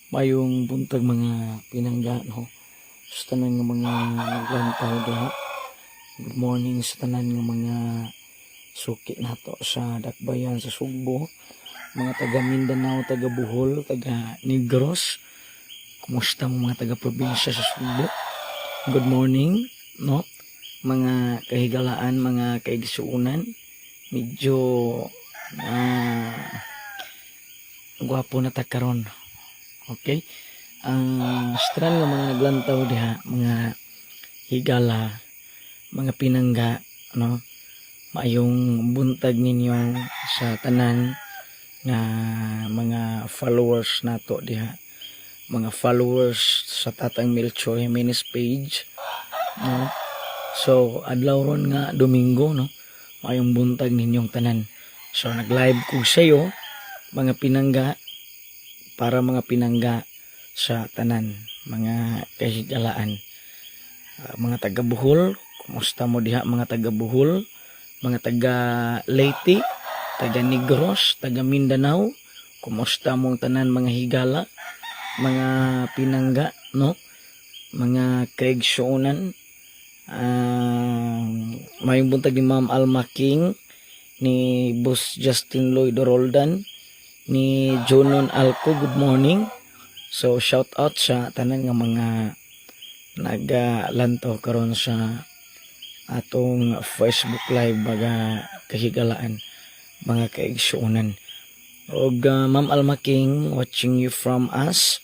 Maayong buntag, mga pinangga, no, sa tanan nga mga naglantaw diha. Good morning sa tanan nga mga suki nato sa Dakbayan sa Sugbo, mga taga Mindanao, taga Bohol, taga Negros. Kumusta mo, mga taga probinsya sa Sugbo? Good morning, no, mga kahigalaan, mga kaigsuunan. Medyo gwapo na ta karon. Okay, ang sa tanan nga mga naglantaw diha, mga higala, mga pinangga, no, maayong buntag ninyo sa tanan nga mga followers nato diha, mga followers sa Tatang Melchor Jimenez page, no? So adlaw ron nga Domingo, no? Maayong buntag ninyong tanan. So nag-live ko sa mga pinangga para mga pinangga sa tanan, mga kahigalaan. Mga taga Bohol, kumusta mo diha, mga taga Bohol, mga taga Leyte, taga Negros, taga Mindanao? Kumusta mong tanan, mga higala, mga pinangga, no, mga kaigsuonan? Maayong buntag ni Ma'am Alma King, ni Boss Justin Lloyd Roldan, ni Jonon Alco, good morning. So shout out sa tanan nga mga nagalantaw karon sa atong Facebook Live, mga kahigalaan, mga kaigsuonan. Og Ma'am Alma King, watching you from us.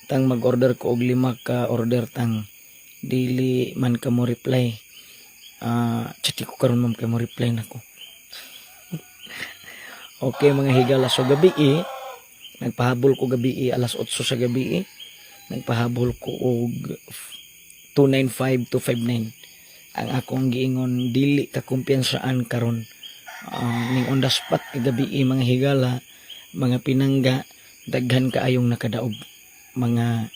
Tang, mag-order ko og lima ka order, tang, dili man ka mo reply. Chat ko karon, ma'am, kay mo reply nako. Okay, mga higala, so gabi eh, nagpahabol ko gabi eh, alas 8 sa gabi eh. Nagpahabol ko og 295 259. Ang akong giingon, dili ka kumpiyansaan karon. Ning on the spot kagabi eh, mga higala, mga pinangga, daghan kaayong nakadaog, mga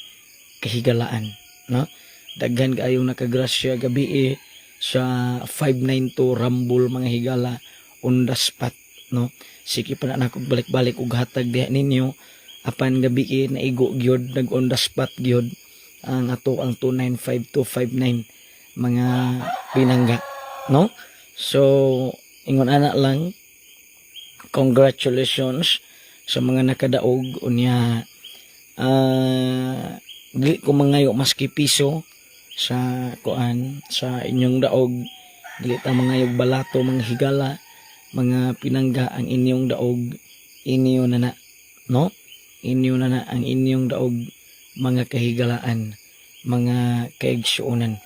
kahigalaan, no? Daghan kaayong nakagrasya gabi eh, sa 592 Rumble, mga higala, on the spot, no? Sige pa na nako balik-balik og hatag diha ninyo, apan gabi eh, naigo gyud, nag on the spot gyud ang ato ang 295259, mga pinangga, no? So ingon ana lang, congratulations sa mga nakadaog. Unya dili ko mangayo maski piso sa kuan, sa inyong daog. Dili ta mangayog balato, mga higala, mga pinangga. Ang inyong daog, inyo na na, no? Inyo na na ang inyong daog, mga kahigalaan, mga kaigsuonan.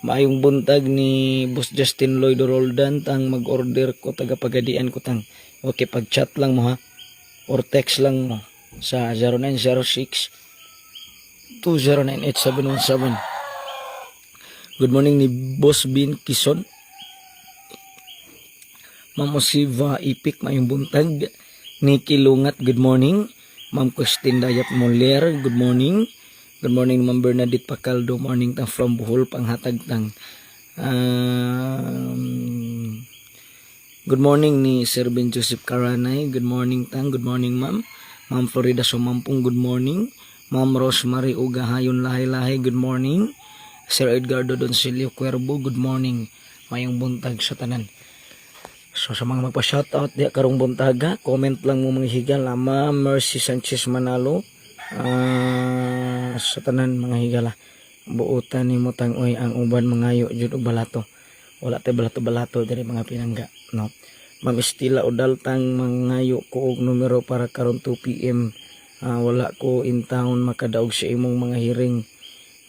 Maayong buntag ni Boss Justin Lloyd Roldan. Tang, mag-order ko, taga Pagadian ko, tang. Okay, pag chat lang mo ha or text lang mo sa 0906 2098717. Good morning ni Boss Bin Kison. Ma'am Osiva Ipik, maayong buntag. Nikki Lungat, good morning. Ma'am Christine Dayap Moller, good morning. Good morning, Ma'am Bernadette Pacaldo, morning tang, from Bohol, panghatag tang. Good morning ni Sir Ben Joseph Caranay, good morning tang, good morning, ma'am. Ma'am Florida Sumampong, good morning. Ma'am Rosemary Ugahayon Lahay-Lahay, good morning. Sir Edgardo Doncilio Cuervo, good morning. Maayong buntag sa tanan. So sa mga magpa-shoutout diha karong buntaga, comment lang mo, mga higala. Ma'am Mercy Sanchez Manalo, sa tanan, mga higala. Buotan nimo, tang oy, ang uban mangayo jud og balato. Wala tay balato-balato diri, mga pinangga, no? Ma'am Estela Udal, tang, mangayo ko og numero para karon 2 p.m. Wala ko in town makadaog sa imong mga hiring.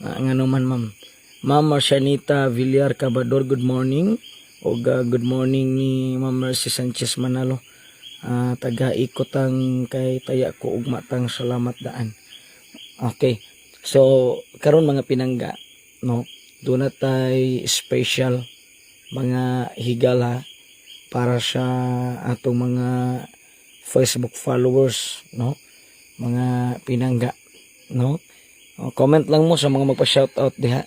Ngano man, ma'am? Ma'am Marcianita Villar Cabador, good morning. Og good morning ni Ma'am Mercy Sanchez Manalo. Taga ikotang kay taya ko ug matang, salamat daan. Okay. So karon, mga pinangga, no, duna tay special, mga higala, para sa atong mga Facebook followers, no? Mga pinangga, no? O, comment lang mo sa mga magpa-shoutout diha.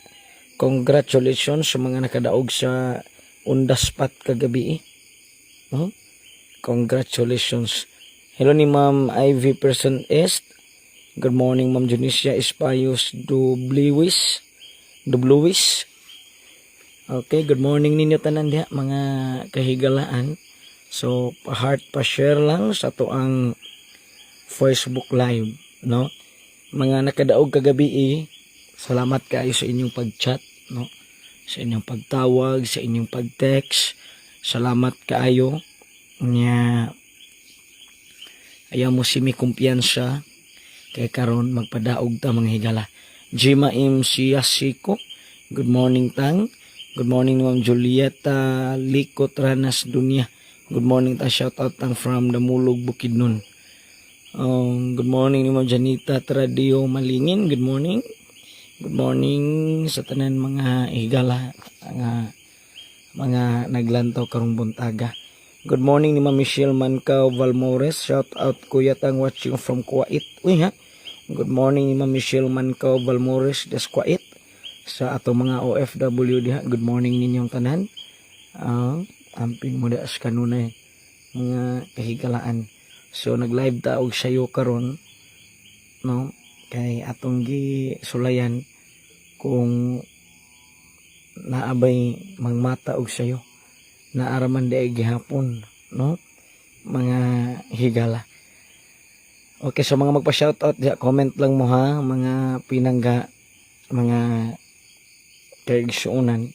Congratulations sa mga nakadaog sa on the spot kagabi, no? Congratulations. Hello ni Ma'am Ivy Person Est. Good morning, Ma'am Junicia Espayos Dubliwis. Dubluwis. Okay, good morning ninyo tanan diha, mga kahigalaan. So, pa-heart, pa-share lang sa atoang Facebook Live, no? Mga nakadaog kagabi eh, salamat kaayo sa inyong pag-chat, no? Sa inyong pagtawag, sa inyong pag-text. Salamat kaayo. Nya ayaw mo si mi kumpiyansa kay karon magpadaog ta, mga higala. Jima M. Siyasiko, good morning, tang. Good morning, Ma'am Julieta Lico Tranas Dunya. Good morning ta, shout out tang from Damulog, Bukidnon. Good morning ni Ma'am Janita Tradio Malingin. Good morning. Good morning sa tanan, mga higala, mga naglantaw karong buntaga. Good morning ni Ma'am Michelle Mancao Valmores. Shout out, Kuya Tang, watching from Kuwait. Uy ha. Good morning ni Ma'am Michelle Mancao Valmores des Kuwait. Sa ato mga OFW diha. Good morning ninyong tanan. Amping mo das kanunay, mga kahigalaan. So nag-live ta og sayo karon, no, kay atong gi sulayan kung naabay mangmata og sayo, naaraman di ay gihapon, no, mga higala. Okay, so mga magpa-shoutout diha, comment lang mo ha, mga pinangga, mga kaigsuonan,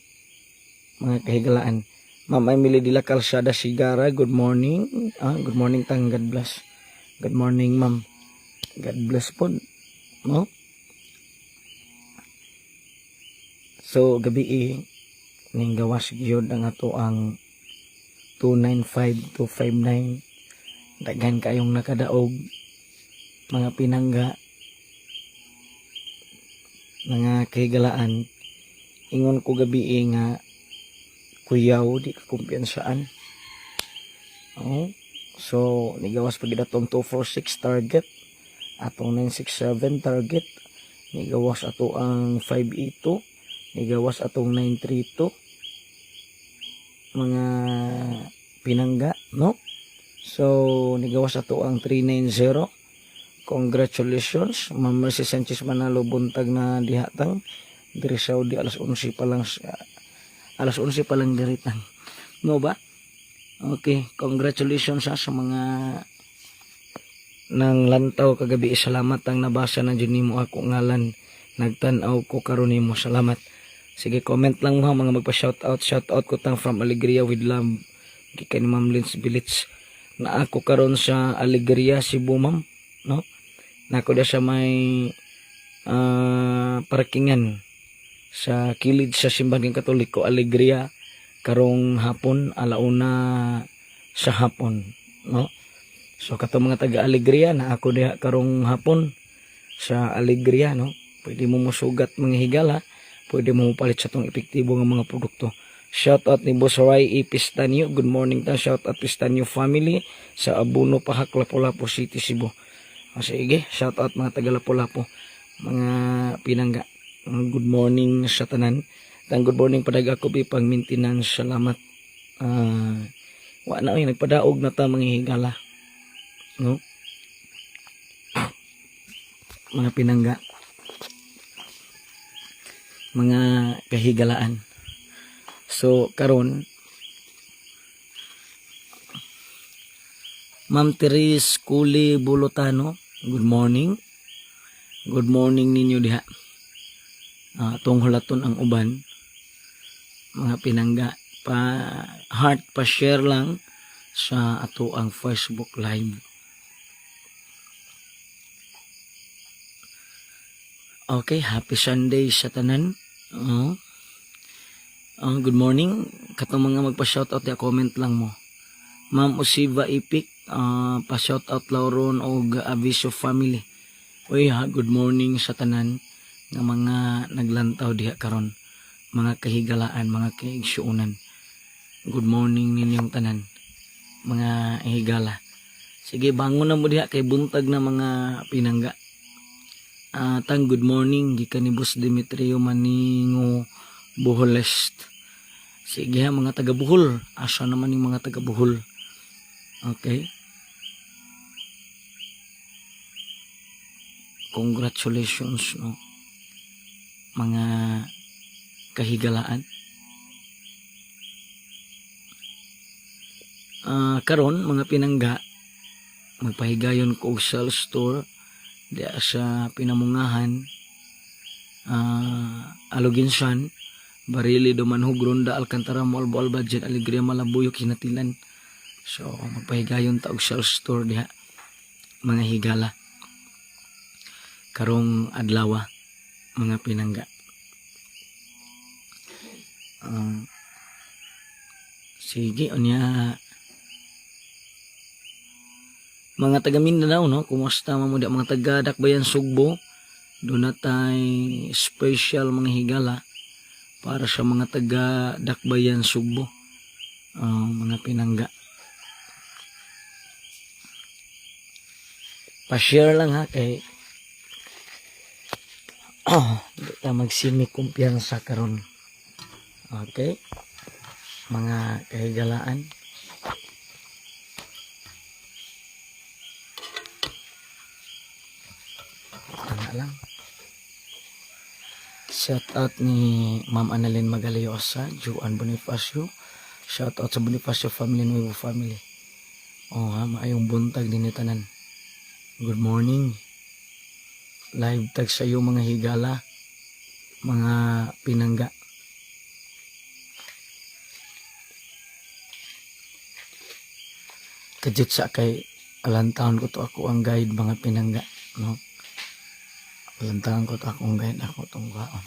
mga kahigalaan. Ma'am Emily de la Calzada Sigara, good morning. Ah, good morning tang, God bless. Good morning, ma'am. God bless po. No? So gabi eh, ning gawas gyud ang ato ang 295 259. Daghan kayong nakadaog, mga pinangga, mga kahigalaan. Ingon ko gabi eh nga kuyaw di ka kumpiyansaan. Oh. So nigawas pa gid atong 246 target, atong 967 target, nigawas ato ang 582, nigawas atong 932, mga pinangga, no? So nigawas ato ang 390. Congratulations, Ma'am Mercy Sanchez Manalo, buntag na dihatang diri Saudi, alas 11 pa lang, alas 11 pa lang diri tang, no ba? Okay, congratulations ha, sa mga nang lantaw kagabi. Salamat ang nabasa na jud nimo ako ngalan, nagtan-aw ko karon nimo, salamat. Sige, comment lang mo ha, mga magpa shout out. Shout out ko tang from Alegria with love gikan ni Ma'am Lins Bilits. Na ako karon sa Alegria, Cebu, ma'am, no? Nako da sa may parkingan sa kilid sa simbahan ng Katoliko Alegria karong hapon, alauna sa hapon, no? So kato mga taga Alegria, na ako diha karong hapon sa Alegria, no? Pwede mo musugat, mga higala, pwede mo palit sa tong epektibo nga mga produkto. Shout out ni Boss Ray E. Pistanyo. Good morning ta. Shout out Pistanyo family sa Abuno, Pahak, Lapu-Lapu City, Cebu. O, sige, shout out mga taga Lapu-Lapu, mga pinangga. Good morning sa tanan. Tang good morning padag ako bi pang maintenance. Salamat. Wa na oy, nagpadaog na ta, mga higala. No? Mga pinangga. Mga kahigalaan. So karon, Ma'am Therese Kuli Bulotano, good morning. Good morning ninyo diha. Tong hulaton ang uban. Mga pinangga, pa heart, pa share lang sa ato ang Facebook Live. Okay, happy Sunday sa tanan. Oo. Good morning. Katong mga magpa-shoutout ya, comment lang mo. Ma'am Osiva Ipik, pa-shoutout Lauron og Aviso family. Uy ha, good morning sa tanan nga mga naglantaw diha karon. Mga kahigalaan, mga kaigsuonan. Good morning ninyong tanan. Mga higala. Sige, bangon na mo diha kay buntag na, mga pinangga. Tang good morning gikan ni Boss Demetrio Maningo Boholest. Sige ha, mga taga Bohol. Asa naman yung mga taga Bohol? Okay. Congratulations, no, mga kahigalaan. Karon, mga pinangga, magpahigayon ko og sales tour diya sa Pinamungahan, Aloguinsan, Barili, Dumanhog, Ronda, Alcantara, Moalboal, Bajen, Alegria, Malabuyo, Ginatilan. So magpahigayon ta og sales tour diha, mga higala, karong adlaw, mga pinangga. Sige, unya, mga taga Mindanao, no, kumusta man mo di, mga taga Dakbayan Sugbo? Duna tay special, mga higala, para sa mga taga Dakbayan Sugbo, mga pinangga. Pa-share lang ha, kay di ta magsimi kumpiyansa karon. Okay, mga kahigalaan. Tama lang. Shout out ni Ma'am Annalyn Magaliosa, Juan Bonifacio. Shout out sa Bonifacio family, Nuevo family. Oh ha, maayong buntag din tanan. Good morning. Live tag sa iyo, mga higala, mga pinangga. Kajut sa kay alantaon ko to ako ang guide, mga pinangga, no? Alantaon ko to ako ang guide, ako tong baon.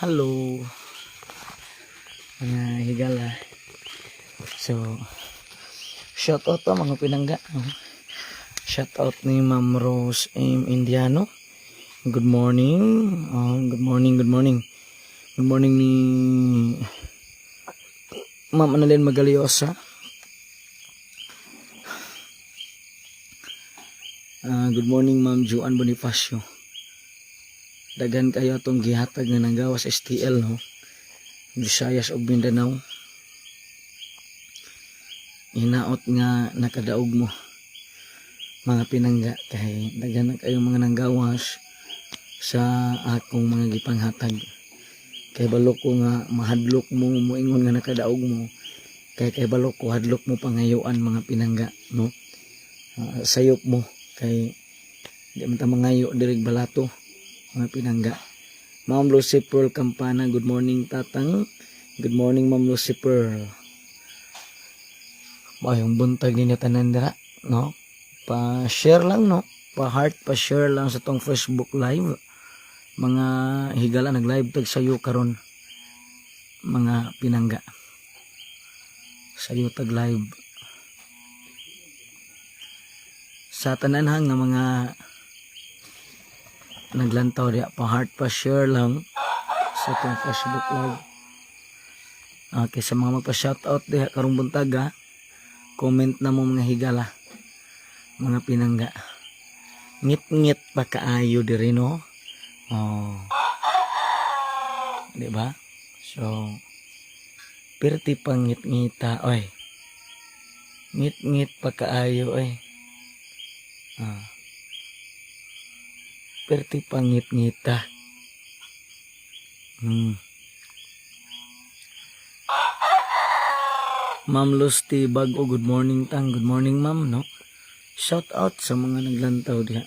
Hello mga higala. So shout out to, mga pinangga. Oh. Shout out ni Ma'am Rose M. Indiano. Good morning. Oh, good morning, good morning. Good morning ni Ma'am Annalyn Magaliosa. Ah, good morning, Ma'am Joan Bonifacio. Daghan kayo atong gihatag nga nanggawas STL, no. Visayas ug Mindanao. Hinaot nga nakadaog mo, mga pinangga, kay daghan na kayo mga nanggawas sa akong mga gipanghatag. Kay balo ko nga mahadlok mo moingon nga nakadaog mo. Kay balo ko hadlok mo pangayuan, mga pinangga, no. Ah, sayop mo kay di man ta mangayo dirig balato, mga pinangga. Ma'am Lucy Pearl Campana, good morning, Tatang. Good morning, Ma'am Lucy Pearl. Mayong buntag ninyo tanan dira, no? Pa-share lang, no? Pa-heart, pa-share lang sa tong Facebook Live. Mga higala, nag-live tag sayo karon. Mga pinangga. Sayo tag live. Sa tanan ha nga mga naglantaw diya, pa-heart, pa-share lang sa tong Facebook Live. Okay, sa mga magpa-shoutout diha karong buntaga, comment na mo, mga higala, mga pinangga. Ngit-ngit pa kaayo diri, no. Oh. Di ba? So, pirti pang ngit-ngita, oy. Ngit-ngit pa kaayo, oy. Ah. Pirti pang ngit-ngita. Ma'am Lusty Bago, good morning, Tang. Good morning, ma'am, no? Shout out sa mga naglantaw diha.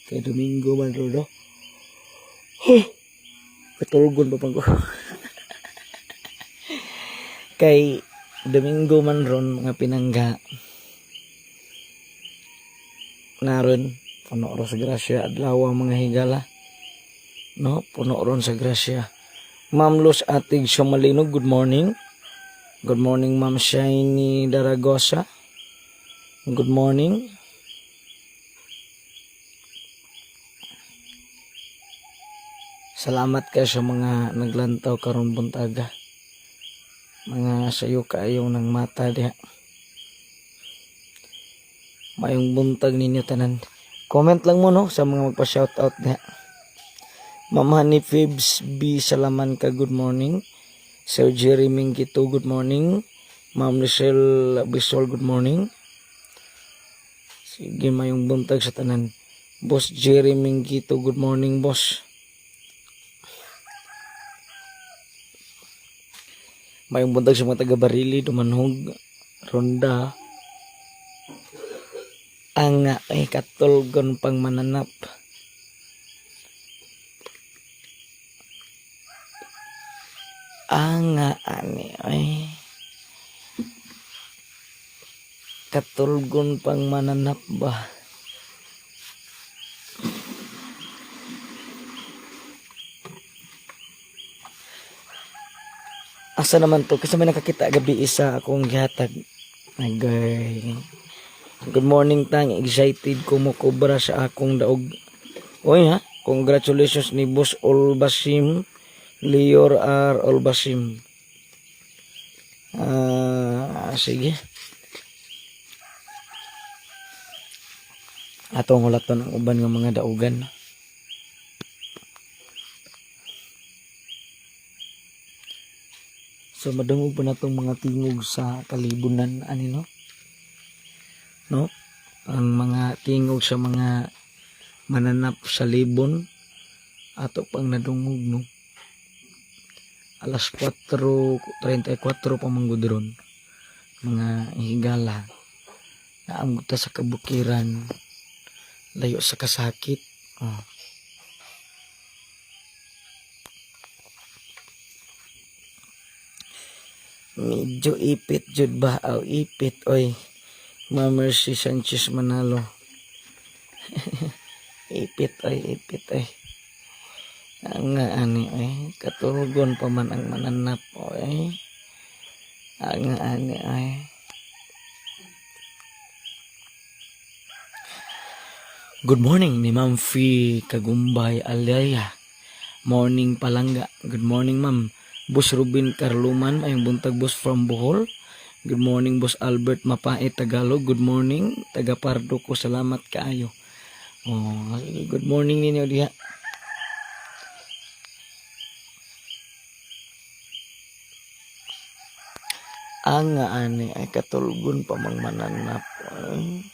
Kay Domingo man ro, no? Huh. Katulgon pa pang ko. Kay Domingo man ron, mga pinangga. Naron puno ro sa grasya adlaw, mga higala. No, puno ron sa grasya. Ma'am Luz Atig Somalino, good morning. Good morning, Ma'am Shiny Daragosa. Good morning. Salamat kay sa mga naglantaw karon buntaga. Mga sayo kaayong ng mata diha. Mayong buntag ninyo tanan. Comment lang mo, no, sa mga magpa-shoutout diha. Ma'am Honey Fibs B Salamanca, good morning. Sir Jerry Mingito, good morning. Ma'am Michelle Bisol, good morning. Sige, mayong buntag sa tanan. Boss Jerry Mingito, good morning, boss. Mayong buntag sa mga taga Barili, Dumanhog, Ronda. Ang ay katulgon pang mananap. Ang ani ay katulgon pang mananap ba? Asa naman to? Kasi may nakakita gabi isa akong gihatag. Nagay. Good morning, Tang. Excited ko mo kobra sa akong daog. Oy ha. Congratulations ni Boss Olbasim. Lior R. Olbasim. Ah, sige. Atong hulaton ang uban nga mga daugan. So madungog pa natong mga tingog sa kalibunan ani, no? No? Ang mga tingog sa mga mananap sa libon ato pang nadungog, no. Alas 4:34 pa manggod ron, mga higala. Naamgot ta sa kabukiran, layo sa kasakit. Oh. Medyo ipit jud ba? Aw, ipit oy. Ma'am Mercy Sanchez Manalo. Ipit ay, ipit ay. Ang nga ani ay, katulgon pa man ang mananap oy. Ang nga ani ay. Good morning ni Ma'am Fee Kagumbay Alaya. Morning, palangga. Good morning, Ma'am. Boss Ruben Carluman, mayong buntag, boss, from Bohol. Good morning, Boss Albert Mapait Tagalog. Good morning. Taga Pardo ko, salamat kaayo. Oh, good morning ninyo diha. Ang nga ani ay, katulgon pa mang mananap. Ay.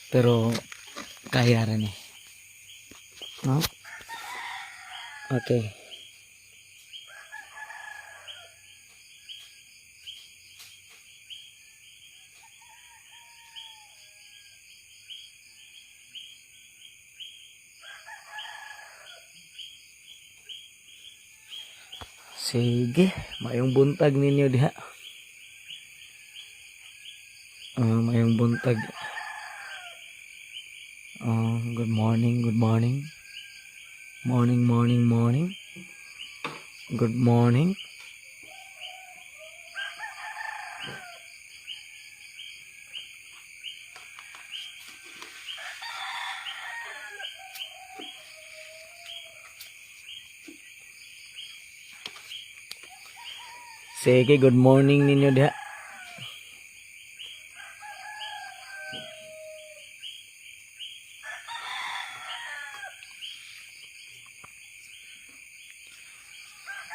Pero kaya ra ni. No? Okay. Sige, mayong buntag ninyo diha. Ah, mayong buntag. Oh, good morning, good morning. Morning, morning, morning. Good morning. Sige, good morning ninyo diha.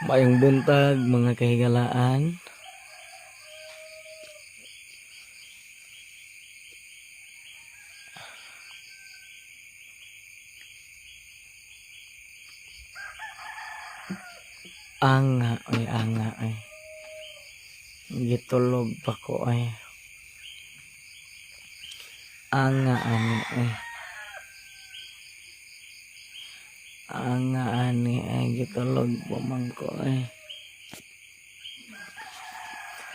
Mayong buntag, mga kahigalaan. Anga ay, anga ay. Gitulog pa ko ay. Anga ani ay. Anga ani ay, gitulog pa man ko ay.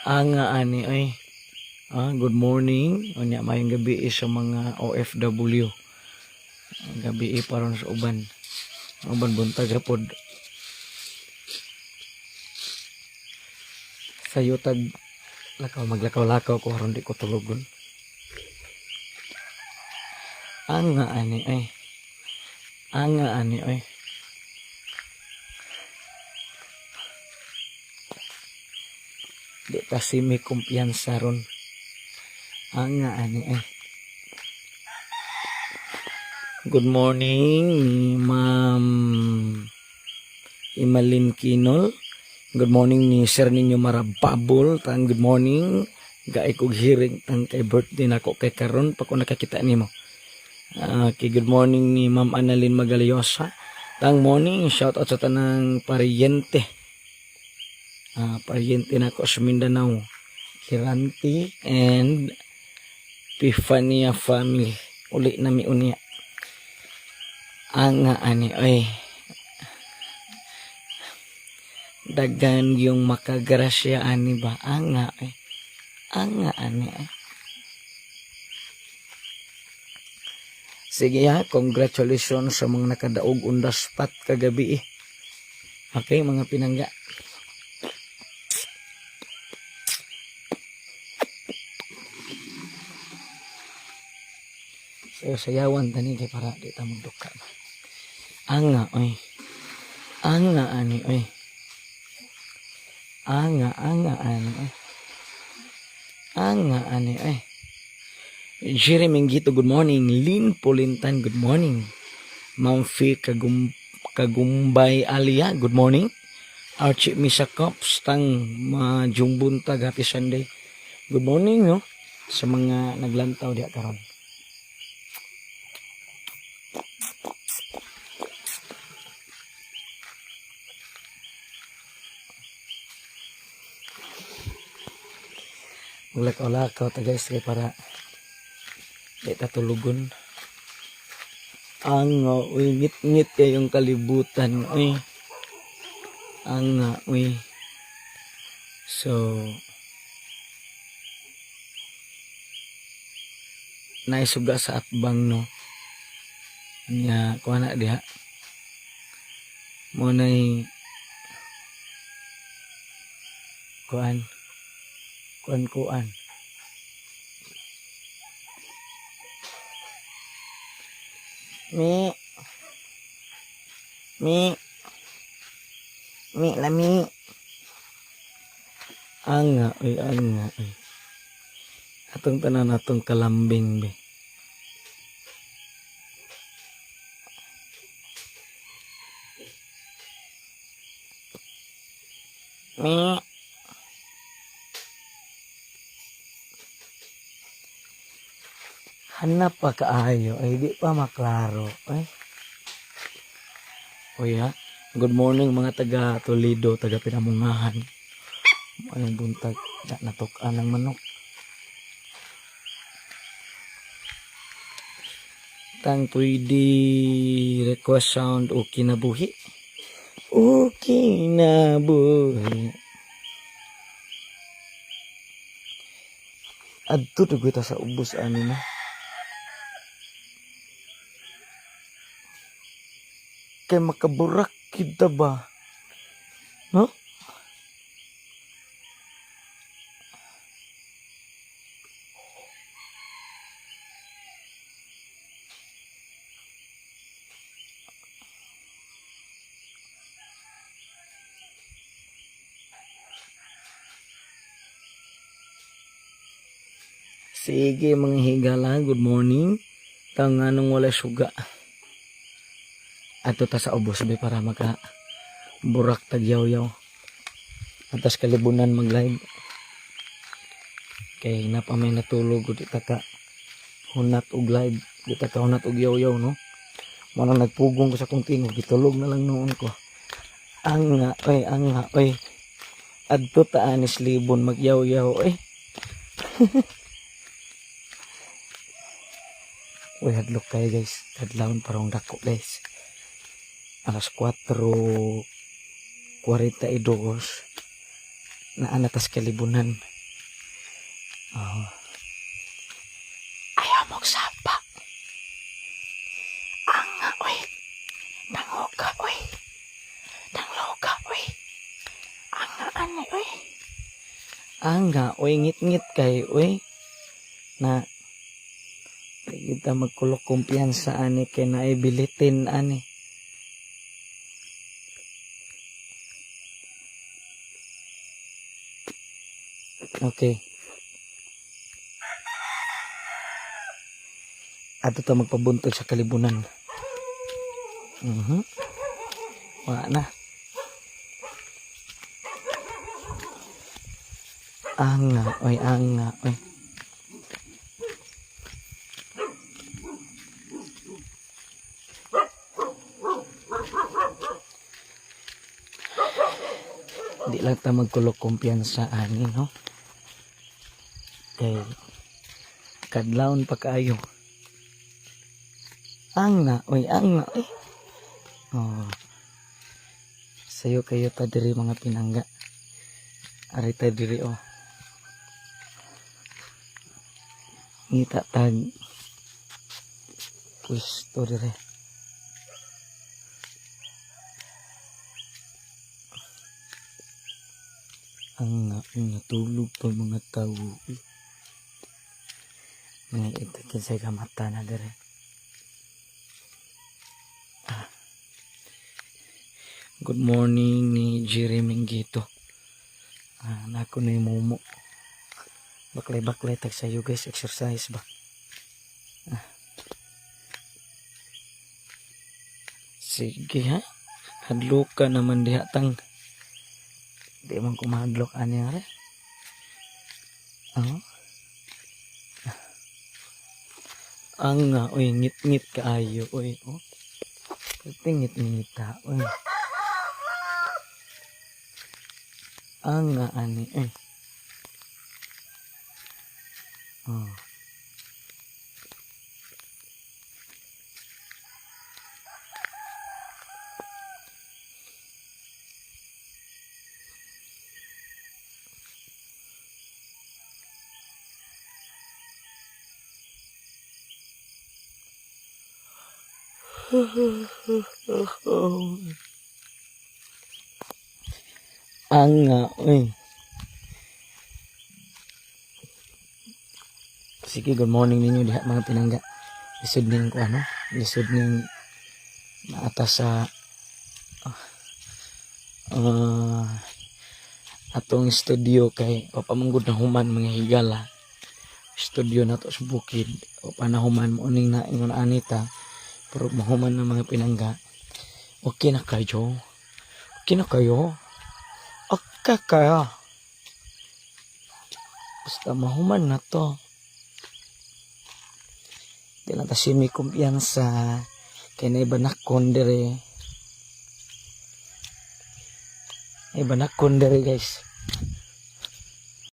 Anga ani ay. Ah, good morning. Unya, mayong gabi sa mga OFW. Gabi paron sa uban. Ang uban buntag ra pod. Sayo tag lakaw, maglakaw-lakaw ko aron di ko tulogon. Anga ani ay. Anga ani ay. Di ta si may kumpiyansa ron. Anga ani ay. Good morning ni Ma'am Imalin Kinol. Good morning ni Sir Ninyo Marababol. Tang good morning. Gaay kog hiring tang kay birthday nako kay karon pa ko nakakita nimo. Ah, okay, good morning ni Ma'am Annalyn Magaliosa. Tang morning, shout out sa tanang paryente. Ah, paryente nako sa Mindanao. Kiranti and Pifania family. Uli na mi unya. Anga ani ay. Dagan yung makagrasya ani ba? Anga ay. Anga ani ay. Sige ha, congratulations sa mga nakadaog on the spot kagabi eh. Okay, mga pinangga. Sayo sayawan tani kay para di ta magduka. Anga oy. Anga ani oy. Anga anga ani oy. Anga ani oy. Jeremy Mengito, good morning. Lynn Pulintan, good morning. Ma'am Fee Kagumbay Alia, good morning. Archie Misa Cops, tang maayong buntag, happy Sunday. Good morning, no? Sa mga naglantaw diha karon. Maglakaw-lakaw ta, guys, kay para di ta tulugon. Ang uy, ngit-ngit kayong kalibutan, uy. Ang uy. So, Naisuga sa atbang, no. Nya kuha na diha. Mo nay kuan kuan kuan. Mi mi mi lami. Anga oy, anga oy. Atong tanan atong kalambing be. Mi. Hanap pa kaayo ay di pa maklaro ay. Oy ha. Good morning, mga taga Toledo, taga Pinamungahan. Anong buntag na natuk-an ng manok. Tang pwede request sound o kinabuhi. O kinabuhi. Adto dugoy ta sa ubos ani na. Kay makaburak kita ba? No? Sige, mga higala, good morning. Tang anong wala suga. Ato ta sa ubos be para maka burak tagyaw-yaw. Atas kalibunan mag-live. Kay napa may natulog di ta ka hunat og live, di ta ka hunat og yaw-yaw, no. Mo nang nagpugong ko sa kong tingog, gitulog na lang noon ko. Ang nga, oy, ang nga, oy. Adto ta anis libon magyaw-yaw, oy. Uy, hadlok kayo, guys. Kadlawon parang dako, guys. Alas 4:42 na anatas kalibunan. Oh. Ayaw mong sapa. Anga, oy. Dangoka, oy. Dangloka, oy. Anga, ani, oy. Anga, oy, ngit-ngit kay, oy. Na, di kita magkulok kumpiyansa ani kay naibilitin ani. Okay. Ato ta magpabuntag sa kalibunan. Wala na. Anga, oy, anga, oy. Di lang ta magkulok kumpiyansa ani, no? Kay kadlawon pa kaayo. Anga, oy, anga, oy. Oh. Sayo kayo ta diri, mga pinangga. Ari ta diri, oh. Ngita tag pwesto dire. Ang natulog pa mga tao. Eh. Mga ito kinsay kamata na dire. Ah. Good morning ni Jerry Mengito. Ah, nako na yung mumo. Baklay-baklay tag sayo, guys, exercise ba. Ah. Sige ha. Hadlok ka naman diha tang. Di man ko mahadlok ani are. Oh. Ang nga, oy, ngit-ngit kaayo, oy, oh. Ngit-ngit ta, oy. Ang nga ani, oy. Oh. Ang nga, uy. Sige, good morning ninyo diha, mga pinangga. Lisod ning ko ano, lisod ning naata sa atong studio kay papamanggod na human, mga higala. Studio na to sa bukid o panahuman mo ning naingon anita, pero mahuman na, mga pinangga. Okay na kayo? Okay na kayo? Okay kayo? Basta mahuman na to. Di lang ta may kumpiyansa kay na iba na dire. Iba na dire, guys.